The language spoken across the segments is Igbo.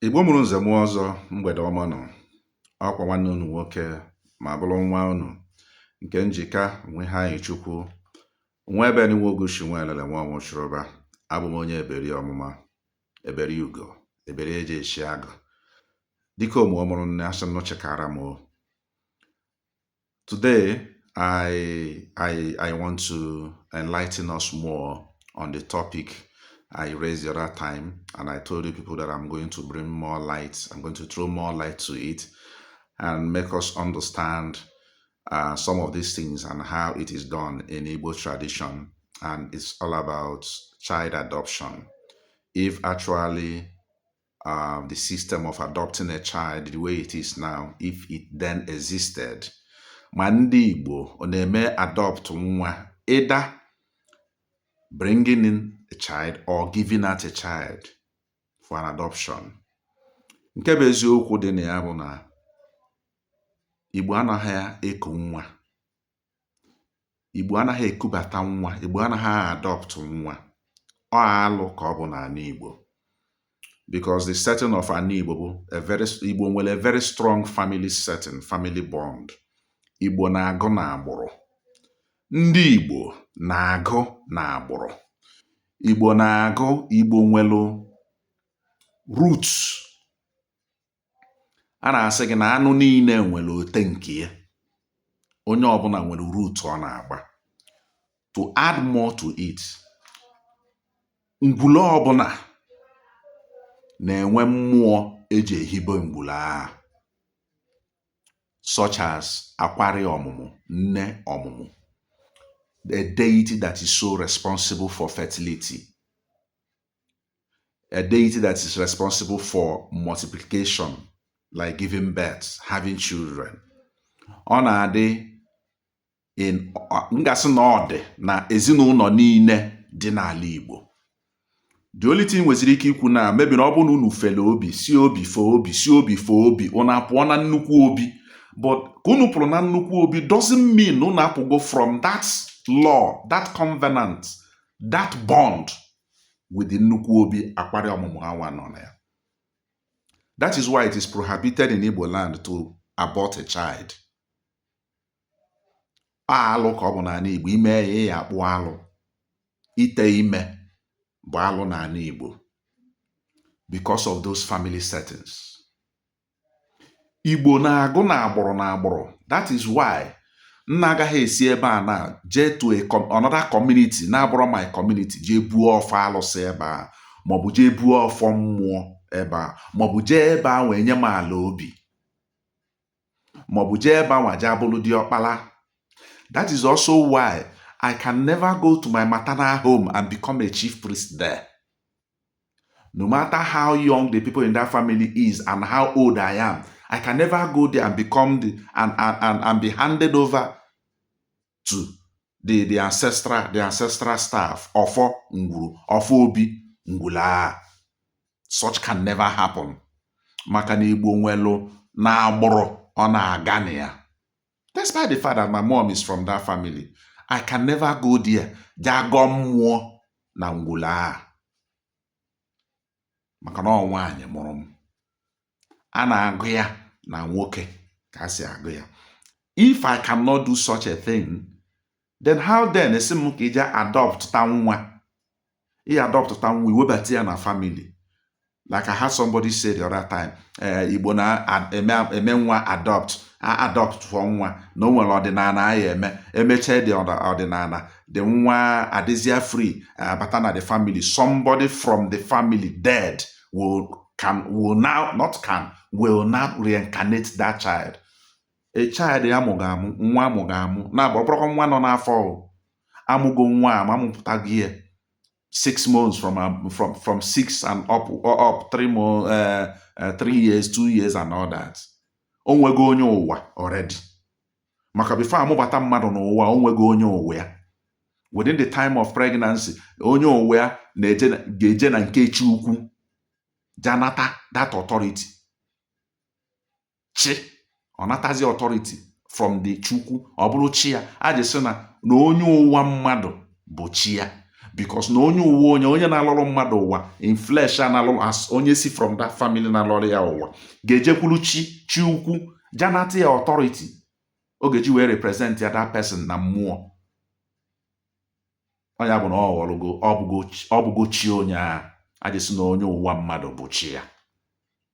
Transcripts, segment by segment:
Igbo mụrụ nze mụọ ọzọ, mgbede ọma nọ. Ọkwa nwanne unu nwoke ma bụrụ nwa unu nke njika nwe ha anyị Chukwu nwa ebe nwogushi nwa elele nwa ọnwụchụrụba. Abụ m onye eberi ọmụma, eberi ugo, eberi eji eshi agụ dịka omume mụrụ nne asị m nụchikara m o. Today I want to enlighten us more on the topic I raised the other time, and I told you people that I'm going to bring more light. I'm going to throw more light to it and make us understand some of these things and how it is done in Igbo tradition. And it's all about child adoption. If actually the system of adopting a child the way it is now, if it then existed, ma ndị Igbo ọ na-eme adopt nwa, either bringing in a child or giving out a child for an adoption. Nke bụ eziokwu dị na ya bụ na Igbo anaghị eku nwa, Igbo anaghị ekubata nwa, Igbo anaghị adopt nwa. Ọ alụ ka ọ bụ n'ala Igbo, because the setting of ala Igbo bụ a very Igbo nwere a very strong family setting, family bond. Igbo na-agụ n'agbụrụ. Ndị Igbo na-agụ n'agbụrụ. Igbo na-agụ, Igbo nwelu roots. A na-asị gị na anụ niile nwere ote nke ya. Onye ọbụla nwere root ọ na-agba. To add more to it, ngwulu ọbụla na-enwe mmụọ eji ehibe ngwulu ahụ, such as akwari ọmụmụ, nne ọmụmụ, a deity that is so responsible for fertility, a deity that is responsible for multiplication, like giving birth, having children. Ọ na-adị in m ga-asị na ọ dị na ezinụlọ niile dị n'ala Igbo. The only thing nweziri ike ikwu na maybe na ọ bụrụ na unu fere obi si obi fee obi si obi fee obi, unu apụọ na nnukwu obi. But ka unu pụrụ na nnukwu obi doesn't mean na unu apụgo from that law, that covenant, that bond with the nnukwu obi akwari ọmụmụ anwa nọ na ya. That is why it is prohibited in Igbo land to abort a child. Alụ ka ọ bụ n'ala Igbo ime ya, ya akpụ alụ. Ite ime bụ alụ n'ala Igbo because of those family settings. Igbo na-agụ na agbụrụ na agbụrụ. That is why nna agaghị esi ebe a na jee to another community na-abụrụ my community, jee buo ọfọ alụsị ebe a, maọbụ jee buo ọfọ mmụọ ebe a, maọbụ jee ebe a wee nye m ala obi, maọbụ jee ebe anwa jee abụrụ diọkpala. That is also why I can never go to my maternal home and become a chief priest there. No matter how young the people in that family is and how old I am, I can never go there and become the and be handed over to the ancestral staff, ọfọ ngwuru, ọfọ obi ngwula. Such can never happen. Maka na Igbo nwelu na agbụrụ ọ na-aga na ya. Despite the fact that my mom is from that family, I can never go there jee gọọ mmụọ na ngwulu a, maka na ọ nwaanyị mụrụ m. A na-agụ ya na nwoke ka a si agụ ya. If I cannot do such a thing, then how then esi m ka ije adopt ta nwa? Ị adopt ta nwa, iwebata ya na family. Like I had somebody say the other time, Igbo na-eme eme nwa adopt, a adopt for nwa na o nwere ọdịnala a ya eme, emechaa dị ọdịnala, the nwa adịzịa free, bata na the family. Somebody from the family dead will can will now not can will now reincarnate that child. A child ya amụghị amụ, nwa amụghị amụ, na ọ bụrụkwa nwa nọ n'afọ o. Amụgo nwa a ma amụpụtaghị ya 6 months from 6 and up 3 months, 3 years, 2 years and all that. O nwego onye ụwa already, maka before amụbata mmadụ n'ụwa, o nwego onye ụwa ya. Within the time of pregnancy, onye ụwa ya na-eje ga-eje na nke chi ukwu janata that authority. Chi ọ natazi authority from the chukwu, ọ bụrụ chi ya. A ji sị na onye ụwa mmadụ bụ chi ya. Because na onye ụwa, onye na-alọrọ mmadụ ụwa in flesh, a na-alụ as onye si from that family na-alọrọ ya ụwa, ga-ejekwuru chi, chi ukwu, janata ya authority ọ ga-eji wee represent ya, that person, na mmụọ. Onye bụ na ọ ghọrọgo, ọ bụgo chi onye a ajịsị na onye ụwa mmadụ bụ chi ya,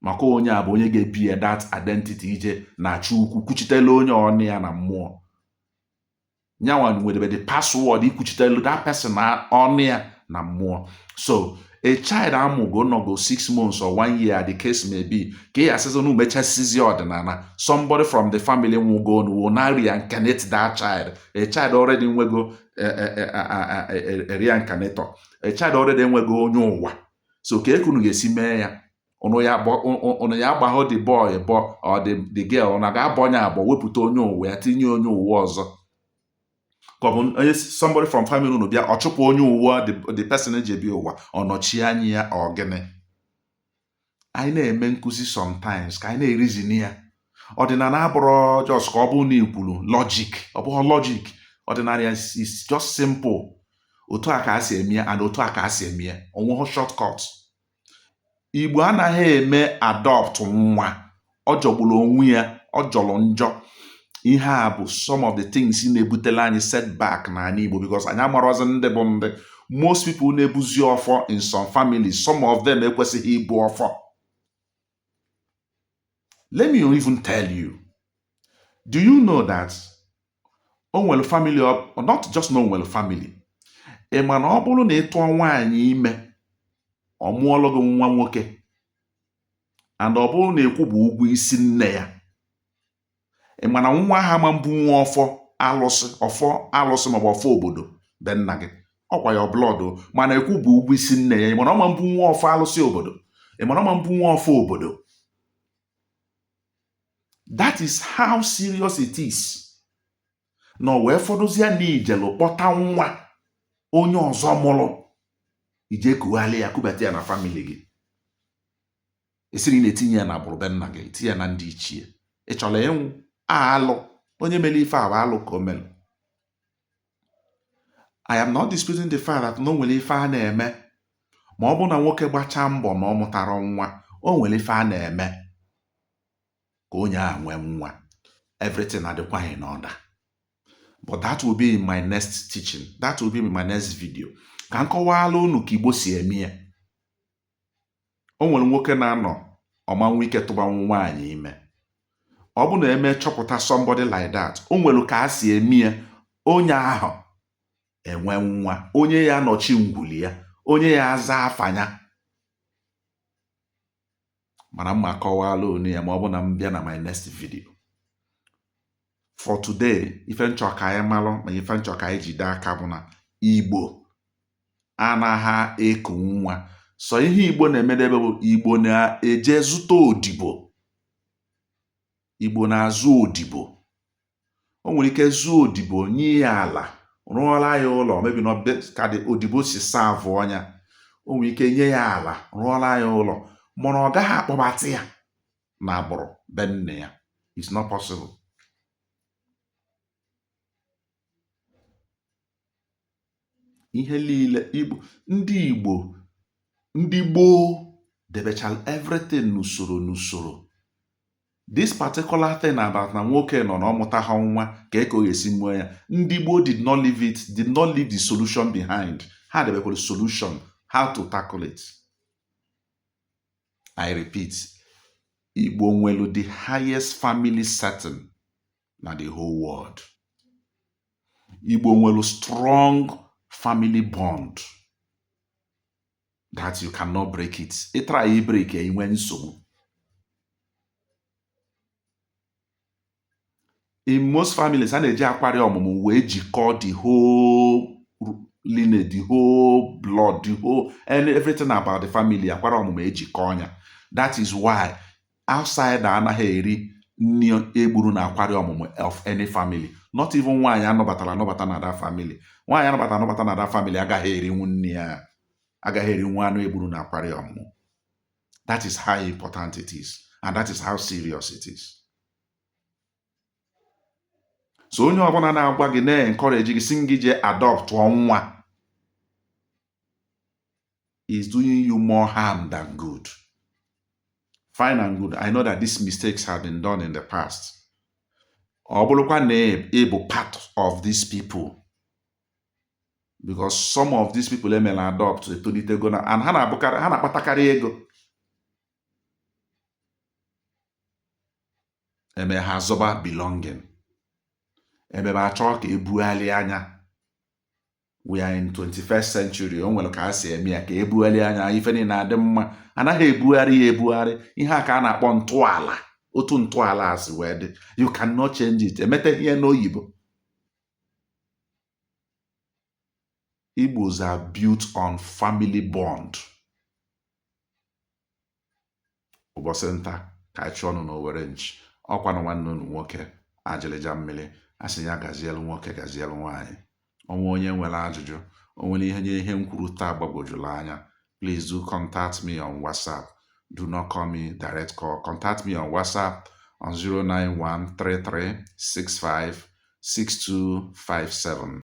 maka onye a bụ onye ga-ebi ya that identity ije na chi ukwu kwuchitela onye ọnụ ya na mmụọ. Nyanwa nwedebe the password ikwuchitelu that person na ọnụ ya na mmụọ. So a child amụgo nọgo 6 months or one year, the case may be, ka ị asịsị na umechasizi ọdịnala, somebody from the family nwụgo will now reincarnate that child. A child already nwego a reincarnator, a child already enwego onye ụwa. So ka ekunu ga-esi mee ya, ụnụ ya agbahụ the boy bọ or the girl na ga-abọ onye abọ, wepụta onye ụwa ya, tinye onye ụwa ọzọ, ka ọ bụ onye somebody from family unu bịa, ọ chụpụ onye ụwa the person eji ebi ụwa, ọ nọchie anya ya. Ọ gịnị? Anyị na-eme nkụzi sometimes ka anyị na-erizini ya. Ọdịnala abụrụ just ka ọ bụrụ na ikwuru logic, ọ bụghị logic. Ọdịnala is just simple. Otu a ka a si eme ya and otu a ka a si eme ya, onweghị shortcut. Igbo anaghị eme adopt nwa. Ọ jọgburu onwe ya, ọ jọrọ njọ. Ihe a bụ some of the things na-ebutela anyị setback n'ala Igbo, because anyị amarọzi ndị bụ ndị. Most people na-ebuzi ọfọ in some families, some of them ekwesịghị ibu ọfọ. Let me even tell you, do you know that o nwere family, not just na o nwere family, ị ma na ọ bụrụ na ị tụọ nwaanyị ime, ọ mụọlụ gị nwa nwoke, and ọ bụrụ na ịkwụbụ ụgwọ isi nne ya, ị ma na nwa ahụ ama mbụ nwa ọfọ alụsị, ọfọ alụsị maọbụ ọfọ obodo be nna gị? Ọkwa ya blood o, mana ịkwụbụ ụgwọ isi nne ya, ị mana ọma mbụ nwa ọfọ alụsị obodo, ị mana ọma mbụ nwa ọfọ obodo. That is how serious it is. Na o wee fọdụzie na ijelu kpọta nwa onye ọzọ mụrụ, ije kughalị ya, kubata ya na family gị, esiri na-etinye ya na agbụrụ be nna gị, tinye ya na ndị ichie. Ị chọrọ ịnwụ alụ? Onye mere ife a bụ alụ ka o mere. I am not disputing the fact that na o nwere ife a na-eme ma ọ bụrụ na nwoke gbachaa mbọ na ọ mụtara nwa. O nwere ife a na-eme ka onye a nwee nwa, everything adịkwa in order. But that will be in my next teaching, that will be in my next video, ka m kọwaala unu ka Igbo si eme ya. O nwere nwoke na-anọ ọmanwụ ike tụbanwu nwaanyị ime. Ọ bụ na eme chọpụta somebody like that, o nwere ka a si eme ya, onye ahụ enwe nwa, onye ya nọchi ngwuli ya, onye ya aza afa ya. Mana mma kọwaala unu ya ma ọ bụ na m bịa na my next video. For today, ife nchọ ka anyị malụ na ife nchọ ka anyị jide aka bụ na Igbo anaghị eku nwa. Sọ ihe Igbo na-emedebe bụ Igbo na-eje zụta odibo. Igbo na-azụ odibo. O nwere ike zụọ odibo, nye ya ala, rụọla ya ụlọ, maybe na ka dị odibo si serve ọnya. O nwere ike nye ya ala, rụọla ya ụlọ, mana ọ gaghị akpọbata ya na agbụrụ be nne ya. It's not possible. Ihe niile Igbo, ndị Igbo, ndị gboo debechara everything n'usoro n'usoro. This particular thing about na nwoke nọ na ọ mụtaghị nwa, ka eke ọ ga-esi mụọ ya, ndị gboo did not leave it, did not leave the solution behind. Ha debekwara solution how to tackle it. I repeat, Igbo nwelu the highest family setting na the whole world. Igbo nwelu strong family bond that you cannot break it. Ị try break ya, inwe nsogbu. In most families, a na-eji akwari ọmụmụ wee jikọọ the whole lineage, the whole blood, the whole and everything about the family. Akwari ọmụmụ ejikọ ya. That is why outsider anaghị eri nri egburu na akwari ọmụmụ of any family, not even nwaanyị anọbatara anọbata na that family. Nwaanyị anọbata anọbata na that family agaghị erinwu nri ya, agaghị erinwu anụ egburu na akwari ọmụmụ. That is how important it is and that is how serious it is. So onye ọbụla na-agwa gị, na-encourage gị, si gị jee adopt nwa, Is doing you more harm than good. Fine and good. I know that these mistakes have been done in the past. Ọ bụrụkwa na ị bụ part of these people, because some of these people emela adopt etolitego na and ha na-abụkarị, ha na-akpatakarị ego, eme ha zọba belonging, emebe achọ ka ebugharị anya. We are in 21st century. O nwere ka a si eme ya ka ebugharị anya, ife niile adị mma. Anaghị ebugharị ya ebugharị. Ihe a ka a na-akpọ ntọala. Otu ntọala a si wee dị, you cannot change it. Emete ihe n'oyibo. Igbos are built on family bond. Ụbọchị nta ka anyị chụọ ọnụ n'Owere nchi. Ọkwa na nwanne unu nwoke Ajịlịja Mmiri asị ya gazielu nwoke, gazielu nwaanyị. Onwe onye nwere ajụjụ, o nwere ihe nye ihe m kwuru taa gbagwojuru anya, please do contact me on WhatsApp. Do not call me direct call. Contact me on WhatsApp on 09133656257.